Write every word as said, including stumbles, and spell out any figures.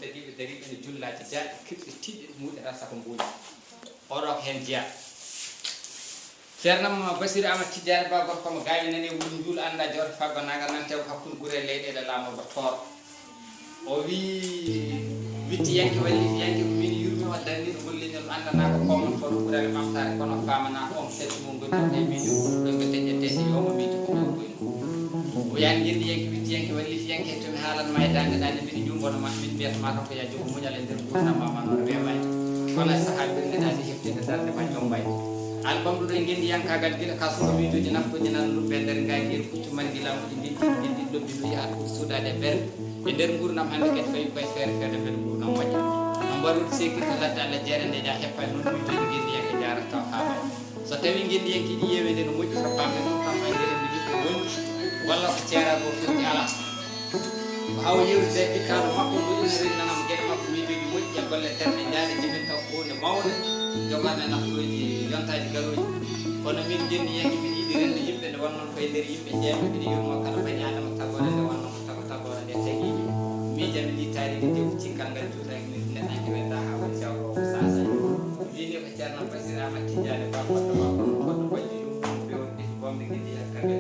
Tadiiɓe dariiɓe no jullaaji jaaɗi kirɗe tiiɗe ɗum wuɗata saka mbuuɗi. Oɗo ko heen jeyaa. Ceerno Basiiru Amat Tijjaani Ba gorko mo gaañi nani wuro Njuul annda jooto faggo naga nan tew hakkunde gure leyɗeele laamorgo Tooro. O wii wittiyanke wallifiyanke ko min yurmi o danni ɗo golli ñol anndanaa ko komontooɗo ɓurani ɓamtaare kono faamana on seeɗa mo ngoni ɗo e miijo ɗo ɓe deƴƴa deeƴe yo mo miijo ko ɗo koye. O yaani ngendiyanke wittiyanke wallifiyanke to mi haalan ma e daande daande mbiɗa juumbono ma min mbiyata ma tan ko yaa jogo muñal e nder nguurndam ma manoore weeɓaani kono e sahaa birneɗaani heftinde darnde ma jombay albam ɗo e ngendiyankaagal gila ka suka miijooji naftoji nan ɗum ɓe nder ngaynguel puccu man gila mo ɗi ndinti ɗi ndin lobbi no yahat ko suudaade e ɓernde e nder nguurndam hannde kadi fawi koye feere feere mbele nguurndam moƴƴa no mbarude seekirde ladde Allah jeere nde ja heppani noon miijooji ngendiyanke jaarata taw haa mbaɗi. So tawii ngenndiyanke ɗi yeewende no moƴƴi, ko pamɗen ɗum kam, angel en no yimɓe wonki, walla ko ceeragol firti alaa. Ko hawa yewtide e fittaandu makko ndu ina rennana mo geɗe makko miijooji moƴƴi e golle terɗe jaaɗe jibinta ko huunde mawnde jogarnde naftooji yontaaji garooji. Kono miin ngenndiyanke mbiɗa yiɗi rende yimɓe nde wonnoo ko e nder yimɓe jeeymi mbiɗa yurmoo kala bani aadama tagoore nde wonnoo ko tago tagoore nde tagiimi. Miijami ndi taariindi nde ko cikkal ngal juutaaki min neɗɗanke wedda haa woni jawroowo saasaani. Mbiymi ko Ceerno Basiir Amat Tijjaani Ba goɗɗo makko no goɗɗo goƴƴo yumma mo pewre defi boomde ngiddi heen kamɓe